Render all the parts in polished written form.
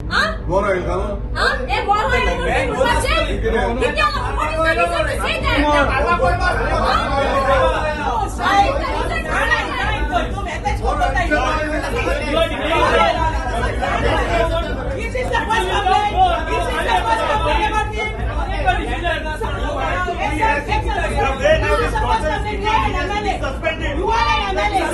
आं? बरो येयल घालून. आं? हे बरो येयल म्हणून म्हणपाचें? कित्याक लागून? What is the reason to say that? This is the first complaint. This is the first complaint about him. This is the first complaint. You are an MLA. You are an MLA.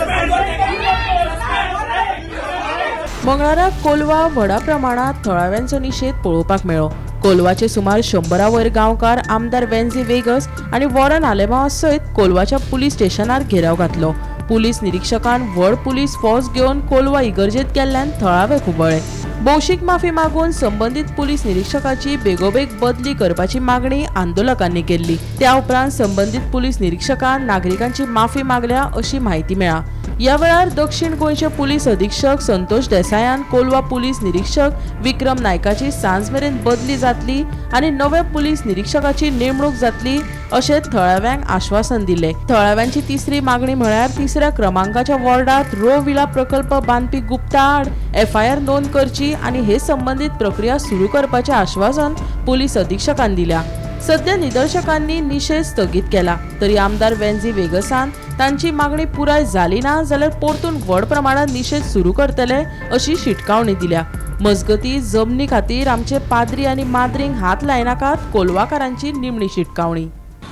मंगळारा कोलवा व्हडा प्रमाणात थळाव्यांचो निशेध पळोवपाक मेळ्ळो. कोलवाचे सुमार 100 वयर गांवकार आमदार वेन्झी vagus आनी वॉरन आलेमांवा सयत कोलवाच्या पुलीस स्टेशनार घेराव घातलो. पुलीस निरीक्षकान व्हड पुलीस फोर्स घेवन कोलवा इगर्जेत गेल्ल्यान थळावे खुबळ्ळे. भौशीक माफी मागून संबंदीत पुलीस निरीक्षकाची बेगोबेग बदली करपाची मागणी आंदोलकांनी केल्ली. त्या उपरांत संबंदीत पुलीस निरीक्षकान नागरिकांची माफी मागल्या अशी म्हायती मेळ्ळा. ह्या वेळार दक्षिण गोंयचे पुलीस अधीक्षक संतोष देसायान कोलवा पुलीस निरीक्षक विक्रम नायकाची सांज मेरेन बदली जातली आनी नव्या पुलीस निरीक्षकाची नेमणूक जातली अशें थळाव्यांक आश्वासन दिलें. थळाव्यांची तिसरी मागणी म्हळ्यार तिसऱ्या क्रमांकाच्या वॉर्डात रो विला प्रकल्प बांदपी गुप्ता आड एफआयआर नोंद करची आनी हे संबंदीत प्रक्रिया सुरू करपाचें आश्वासन पुलीस अधीक्षकान दिल्या. सध्या निदर्शकांनी निशेध स्थगीत केला तरी आमदार वेन्झी वेगसान तांची मागणी पुराय जाली ना जाल्यार परतून व्हड प्रमाणात निशेध सुरू करतले अशी शिटकावणी दिल्या. मजगती, जमनी खातीर आमचे पाद्री आनी माद्रींक हात लायनाकात, कोलवाकारांची निमणी शिटकावणी.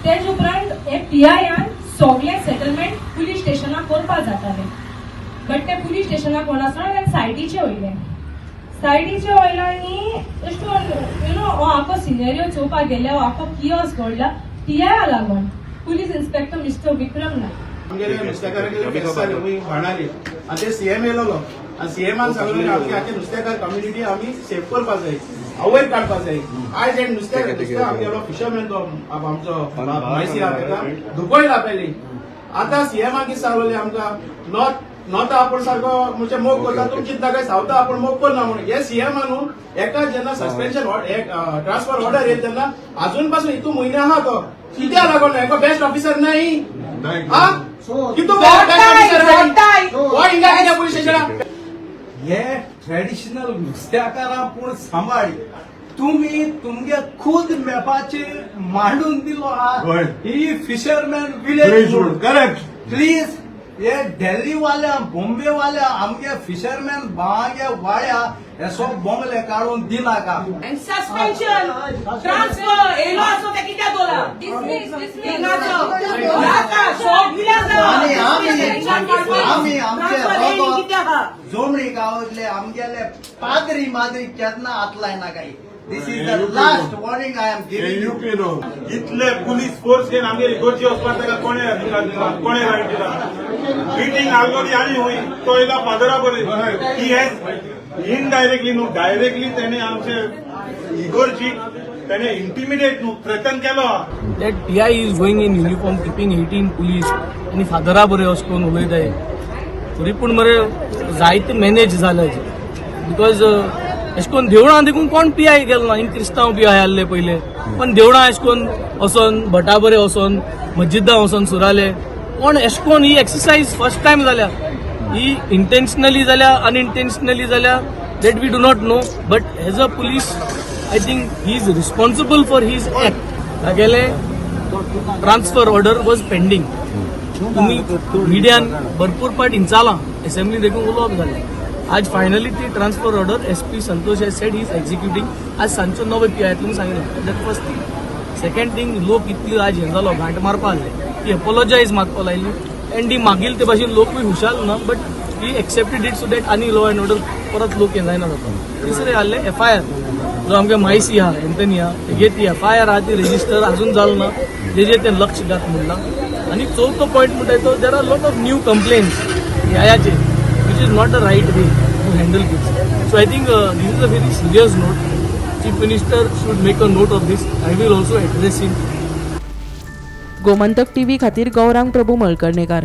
तेज उपरांत हे पीआयआन सगळे सेटलमेंट पुलीस स्टेशनाक करपा जाताले, बट ते पुलीस स्टेशनाक कोण आसना, सायडीचे वयले, सायडीचे वयलो आनी अशें करून you know हो आखो सिनेरियो चोवपाक गेल्या, हो आखो कियोस घडला पीआयआ लागून, पुलीस इन्स्पेक्टर मिस्टर विक्रम नायक. आमगेले नुस्तेकारांचे फेस्त जालें बाणाली आनी ते सीएम येयलेलो आनी सीएमान सांगलें, आमची आख्खे नुस्तेकार कम्युनिटी आमी सेफ करपा जाय, वयर काडपा जाय. आयज हे नुस्तें नुस्तें आमगेलो फिशरमॅन तो आमचो म्हायसी आहा, ताका दुखयला पयलीं. आतां सीएमान कितें सांगलेलें आमकां, नॉर्थ नॉर्था आपूण सारको म्हणजे मोग करता, तुमी चिंता काय सावथा आपूण मोग करना म्हणून. हे सीएमान न्हू एका जेन्ना सस्पेन्शन, ट्रान्सफर ऑर्डर येता तेन्ना अजून पासून हितू म्हयने आहा तो कित्याक लागून हेका बेस्ट ऑफिसर नाही? हा, कितू बेस्ट ऑफिसर नाही हो हिंगा कित्याक पुलीस स्टेशनाक? हे ट्रेडिशनल नुस्त्याकारां पूण सांबाळ तुमी, तुमगे खुद मॅपाचेर मांडून दिलो आहा. हय. ही फिशरमॅन विलेज म्हणून. करेक्ट. प्लीज, हे दिल्ली वाल्या, बॉम्बे वाल्या आमगे फिशरमॅन भावांगे वाड्या हे सग बोंगले काडून दिनाका. सस्पेन्शन, ट्रान्सफर येयलो आसो ते कित्याक दोला? Dismiss, dismiss. आनी आमी आमी आमचे ट्रान्सफर कित्याक आहा? जोमणी गांवांतले आमगेले पाद्री माद्री केन्ना हात लायनाकाय. This is the last warning I am giving you. You know. इतले पुलीस फोर्स घेवन आमगेर इगोर्जी वचपाक ताका कोणे अधिकार दिला? कोणे रायट दिला? मिटींग आल्गोरी आनी हुंय तो येयला फादरा बरे. ही हॅज इनडायरेक्टली न्हू, डायरेक्टली तेणे आमचे इगोर्जीक तेणे इंटिमिडेट न्हू, थ्रेटन केलो आहा. That PI is going in uniform, keeping 18 police आनी फादरा बरे अशें करून उलयताय. तरी पूण मरे जायते मॅनेज जाले, because अशें करून देवळां देखून कोण पीआय गेलो ना. हिंग क्रिस्तांव पीआय आहले पयले, पण देवळां अशें करून वचोन, भटा बरे वचोन, मस्जिदां वचोन सुराले कोण अशें करून. ही एक्सरसाइज फर्स्ट टायम जाल्या. ही इंटेन्शनली जाल्या, अनइंटेन्शनली जाल्या, that we do not know, but as a police, I think he is responsible for his act. तागेले ट्रान्सफर ऑर्डर वॉज पेंडींग. तुम्ही मिडियान भरपूर पाट हिंचालां, असेंब्ली देखून उलोवप जालें. आज फायनली ती transfer order SP Santosh has said is executing. आज सांजचो नवे पी तुमी सांगलें. That first thing. Second thing, लोक इतली आज हें जालो, घांट मारपा आहले, ती एपोलोजायज मागपा लायली एंड ती मागील ते भाशेन लोकूय हुशार ना, but he accepted it so that आनी लॉ एंड ऑर्डर परत लोक हें जायना जाता. तिसरें आहलें एफआयआर, जो आमगे मायसी आहा, एंथनी आहा, तेगे ती एफआयआर आहा, ती रेजिस्टर अजून जाल ना, तेजेर तें लक्ष घात म्हणलां. आनी चवथो पॉयंट म्हणटा तो there are lot of new complaints ह्याचेर, which is not the right way to handle this. So I think this is a very serious note. Chief Minister should make a note of this. I will also address him. Gomantak TV खातीर गौरांग प्रभू मळकर्णेकार.